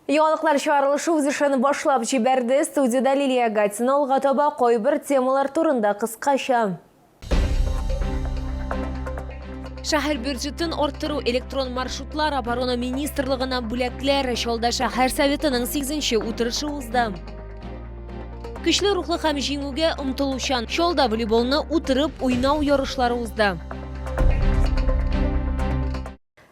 Яңалыклар чыгарылышы үз эшен башлап җибәрде. Студиядә Лилия Гатина. Алга таба кайбер темалар турында кыскача. Шәһәр бюджетын арттыру, электрон маршрутлар, оборона министрлыгына бүләкләр, Чалда шәһәр советының 8 утырышы узды. Көчле рухлы һәм җиңүгә омтылучан Чалда волейболны утырып уйнау ярышлары узды.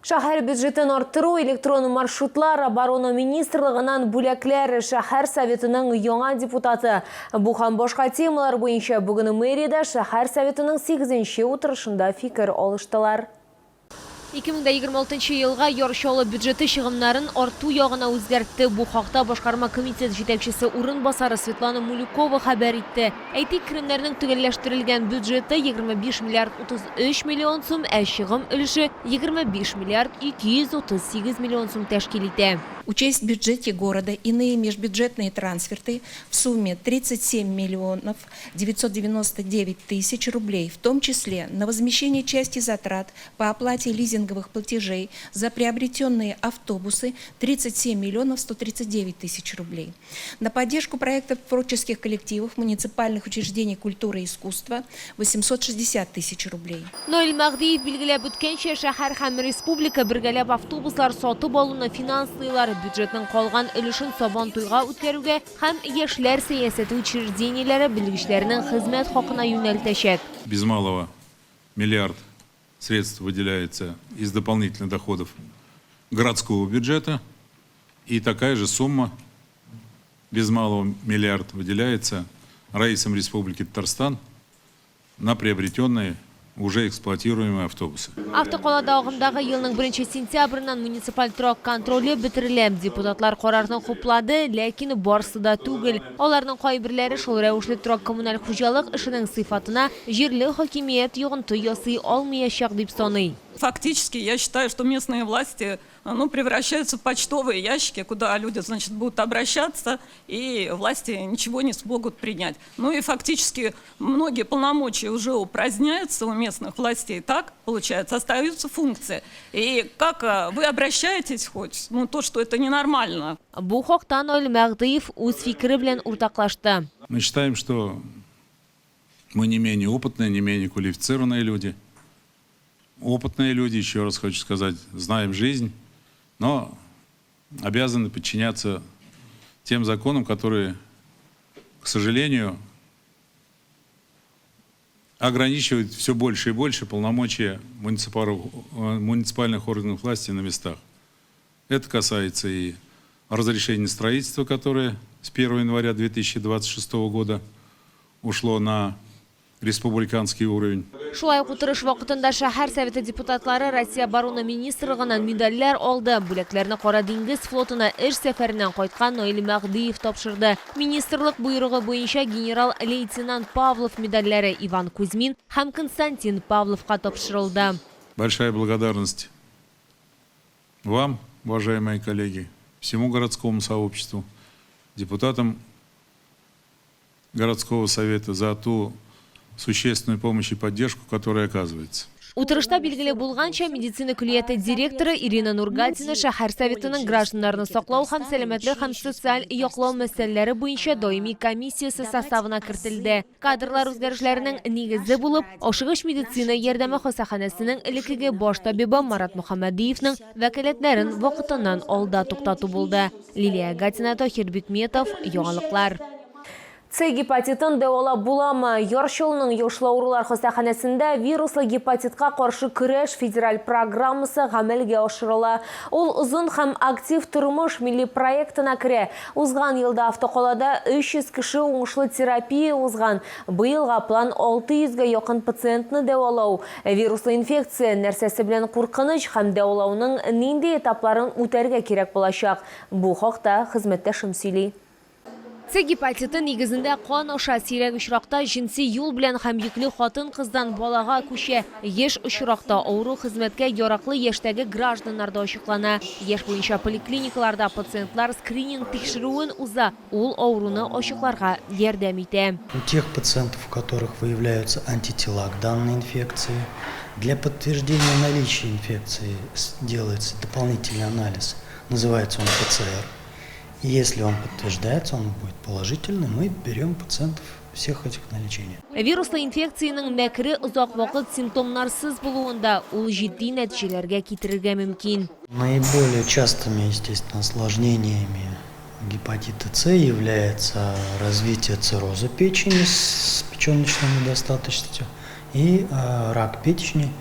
Шәһәр бюджетын арттыру, электрон маршрутлар, оборона министрлыгыннан бүләкләр, шәһәр советының яңа депутаты. Бу һәм башка темалар буенча бүген мэриядә шәһәр советының сигезенче утырышында фикер алыштылар. 2026 елга Яр Чаллы бюджеты чыгымнарын арту ягына үзгәртте. Бу хакта башкарма комитет җитәкчесе урынбасары Светлана Мулюкова хәбәр итте. Әйтик, керемнәрнең төгәлләштерелгән бюджеты 25 миллиард 33 миллион сум, ә чыгым өлеше 25 миллиард 238 миллион сум тәшкил итә. Учесть в бюджете города иные межбюджетные трансферты в сумме 37 миллионов 999 тысяч рублей, в том числе на возмещение части затрат по оплате лизинговых платежей за приобретенные автобусы 37 миллионов 139 тысяч рублей, на поддержку проектов творческих коллективов муниципальных учреждений культуры и искусства 860 тысяч рублей. Наил Мәһдиев билгеләп үткәнчә, шәһәр һәм республика бергәләп автобуслар сатып алуны финанслыйлар, бюджетның калган өлешен Сабантуйга үткәрүгә һәм яшьләр сәясәте учреждениеләре белгечләренең хезмәт хакына юнәлтәчәк. Без малого миллиард средств выделяется из дополнительных доходов городского бюджета, и такая же сумма, без малого миллиард, выделяется Раисом Республики Татарстан на приобретенные уже эксплуатируемые автобусы. Автокалада агымдагы елның беренче сентябреннән муниципаль торак контроле бетерелә. Депутатлар карарны хуплады, ләкин барсы да түгел. Аларның кайберләре шул рәвешле торак-коммуналь хуҗалык эшенең сыйфатына җирле хакимият йогынты ясый алмыячак дип саный. Фактически, я считаю, что местные власти ну, превращаются в почтовые ящики, куда люди, значит, будут обращаться, и власти ничего не смогут принять. Ну и фактически многие полномочия уже упраздняются у местных властей, так получается, остаются функции. И как вы обращаетесь хоть, ну то, что это ненормально. Бу хакта Наил Мәгъдиев үз фикере белән уртаклашты. Мы считаем, что мы не менее опытные, не менее квалифицированные люди. Опытные люди, еще раз хочу сказать, знаем жизнь, но обязаны подчиняться тем законам, которые, к сожалению, ограничивают все больше и больше полномочия муниципальных органов власти на местах. Это касается и разрешения строительства, которое с 1 января 2026 года ушло на республиканский уровень. Шулай ук утырыш вакытында шәһәр советы депутатлары Россия Оборона министрлыгыннан медальләр алды. Бүләкләрне Кара диңгез флотына эш сәфәреннән кайткан Наил Мәһдиев тапшырды. Министрлык боерыгы буенча генерал-лейтенант Павлов медальләре Иван Кузьмин һәм Константин Павловка тапшырылды. Большая благодарность вам, уважаемые коллеги, всему городскому сообществу, депутатам городского совета за ту существенную помощь и поддержку, которая оказывается. Утырышта билгеле булганча, медицина көллияте директоры Ирина Нургатина шәһәр советының гражданнарны саклау һәм сәламәтлек һәм социаль яклау мәсьәләләре буенча даими комиссиясе составына кертелде. Кадрлар үзгәрешләренең нигезе булып, ашыгыч медицина ярдәме хастаханәсенең элеккеге баш табибы Марат Мөхәммәдиевның вәкаләтләрен вакытыннан алда туктату булды. Лилия Гатина, Таһир Бикметов, Яңалыклар. С гепатитын дәвалап буламы? Яр Чаллының Йогышлы авырулар хастаханәсендә вируслы гепатитка каршы көрәш федераль программасы гамәлгә ашырыла. Ул Озын һәм актив тормыш милли проектына керә. Узган елда автокалада 300 кеше уңышлы терапия узган. Быелга план 600 гә якын пациентны дәвалау. Вируслы инфекция нәрсәсе белән куркыныч һәм дәвалауның нинди этапларын үтәргә кирәк булачак? Бу хакта хезмәттәшем сөйли. С гепатиты нигезендә кан аша, сирәк очракта җенси юл белән һәм йөкле хатын-кыздан балага күчә. Еш очракта авыру хезмәткә яраклы яшьтәге гражданнарда ачыклана. Яшь буенча поликлиникаларда пациентлар скрининг тикшерүен уза, ул авыруны ачыкларга ярдәм итә. У тех пациентов, у которых выявляются антитела к данной инфекции, для подтверждения наличия инфекции делается дополнительный анализ, называется он ПЦР. Если он подтверждается, он будет положительный, мы берем пациентов всех этих на лечение. Вируслы инфекциянең мәкере озак вакыт симптомнарсыз булуында, ул җитди нәтиҗәләргә китерергә мөмкин. Наиболее частыми, естественно, осложнениями гепатита С является развитие цирроза печени с печеночной недостаточностью и рак печени,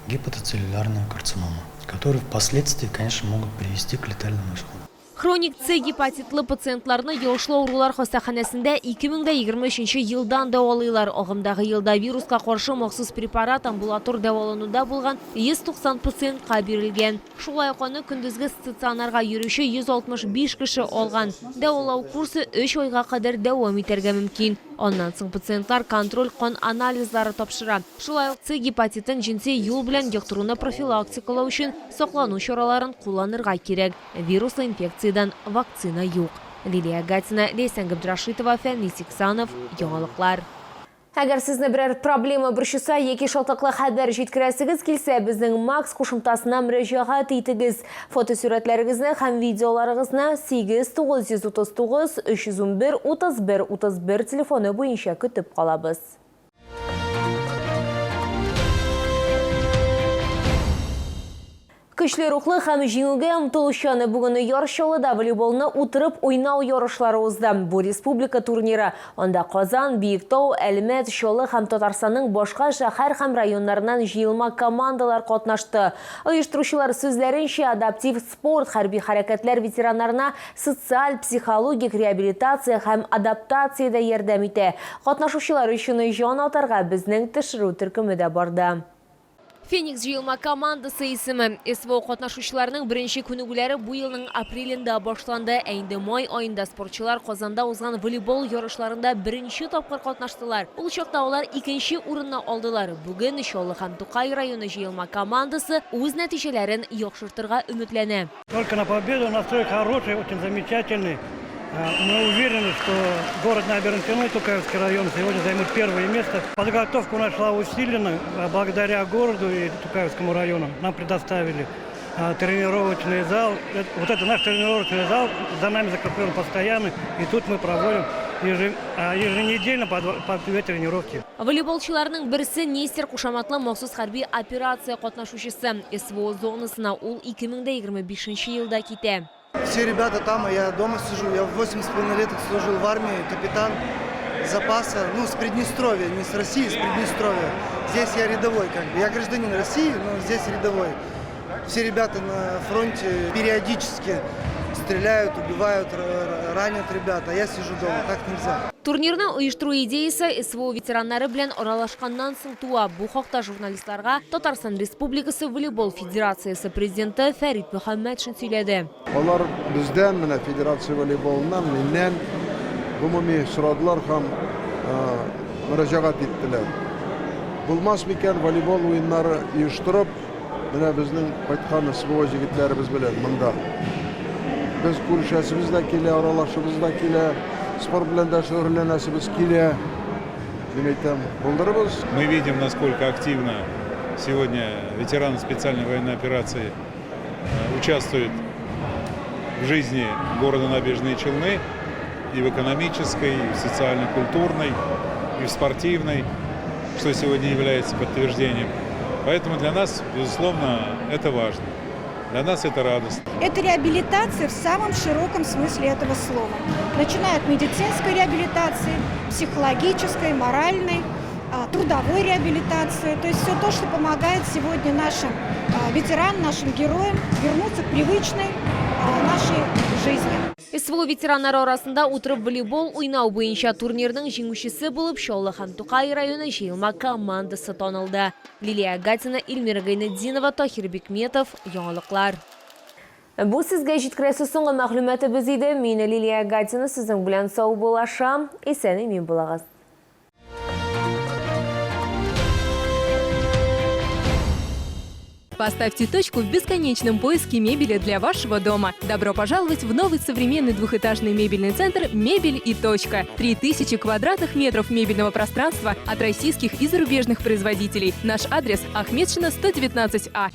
гепатоцеллюлярная карцинома, которые впоследствии, конечно, могут привести к летальному исходу. Хроник С гепатитлы пациентларны йогышлы авырулар хастаханәсендә 2023 елдан дәвалыйлар. Агымдагы елда вируска каршы махсус препарат амбулатор дәвалануда булган 190 пациентка бирелгән. Шулай ук аны көндезге стационарга йөрүче 165 кеше алган. Дәвалау курсы 3 айга кадәр дәвам итәргә мөмкин. Аннан соң пациентлар контроль кан анализлары тапшыра. Шулай ук С гепатитын җенси юл белән йоктыруны профилактикалау өчен саклану чараларын кулланырга кирәк. Вируслы инфекциядән вакцина юк. Лилия Гатина, Ләйсән Габдрашитова, Фәнис Иксанов, Яңалыклар. Әгәр сезне берәр проблема борчыса яки шатлыклы хәбәр җиткерәсегез килсә, безнең Макс кушымтасына мөрәҗәгать итегез. Фотосурәтләрегезне һәм видеоларыгызны 8 939 311 31 31 телефоны буенча көтеп калабыз. Көчле рухлы һәм җиңүгә омтылучан бүген Яр Чаллыда волейболны утырып уйнау ярышлары узды. Бу республика турниры. Анда Казан, Биектау, Әлмәт, Чаллы һәм Татарстанның башка шәһәр һәм районнарыннан җыелма командалар катнашты. Оештыручылар сүзләренчә, адаптив спорт хәрби хәрәкәтләр ветераннарына социаль, психологик реабилитация һәм адаптациядә ярдәм итә. Катнашучылар өчен җан атарга безнең төшерү төркеме дә барды. Феникс җыелма командасы исеме. СВО катнашучыларының беренче күнегүләре бу елның апрелендә башланды. Ә инде май аенда спортчылар Казанда узган волейбол ярышларында беренче тапкыр катнаштылар. Ул чакта алар икенче урынны алдылар. Бүген Чаллы һәм Тукай районы җыелма командасы үз нәтиҗәләрен яхшыртырга өметләнә. Только на победу, настрой хороший, очень замечательный. Мы уверены, что город Набережные Челны, Тукаевский район сегодня займут первое место. Подготовка у нас шла усиленно, благодаря городу и Тукаевскому району нам предоставили тренировочный зал. Вот это наш тренировочный зал, за нами закреплен постоянно, и тут мы проводим еженедельно по две тренировки. Волейболчыларның берсе Нестер кушаматлы махсус хәрби операция катнашучысы. СВО зонасына ул 2025 елда китә. Все ребята там, а я дома сижу. Я 8,5 лет служил в армии, капитан запаса, ну, с Приднестровья, не с России, с Приднестровья. Здесь я рядовой, как бы. Я гражданин России, но здесь рядовой. Все ребята на фронте периодически стреляют, убивают, ранят ребят, а я сижу дома, так нельзя. Турнирны оештыру идеясы СВО ветераннары белән аралашканнан соң туа. Бу хакта журналистларга Татарстан Республикасы волейбол федерациясе президенты Фәрит Мөхәммәтшин сөйләде. Алар бездән, менә федерация волейболыннан, миннән гомуми сорадылар һәм мөрәҗәгать иттеләр. Булмас микән волейбол уеннары оештырып, менә безнең кайткан СВО җегетләребез белән монда. Без күрешәсебез дә килә, аралашыбыз да килә, спорт белән дә шөгыльләнәсебез килә. Мин әйтәм, булдырыбыз. Мы видим, насколько активно сегодня ветераны специальной военной операции участвуют в жизни города Набережные Челны и в экономической, и в социально-культурной, и в спортивной, что сегодня является подтверждением. Поэтому для нас, безусловно, это важно. Для нас это радость. Это реабилитация в самом широком смысле этого слова. Начиная от медицинской реабилитации, психологической, моральной, трудовой реабилитации. То есть все то, что помогает сегодня нашим ветеранам, нашим героям вернуться к привычной нашей жизни. СВО ветераннары арасында утырып волейбол уйнау буенча турнирның җиңүчесе булып Чаллы һәм Тукай районы җыелма командасы танылды. Лилия Гатина, Эльмира Гайнетдинова, Таһир Бикметов, Яңалыклар. Бу сезгә җиткерәсе соңгы мәгълүматыбыз иде. Мин Лилия Гатина сезнең белән саубуллашам. Исән-имин булыгыз. Поставьте точку в бесконечном поиске мебели для вашего дома. Добро пожаловать в новый современный двухэтажный мебельный центр «Мебель и точка». 3000 квадратных метров мебельного пространства от российских и зарубежных производителей. Наш адрес – Ахметшина, 119А.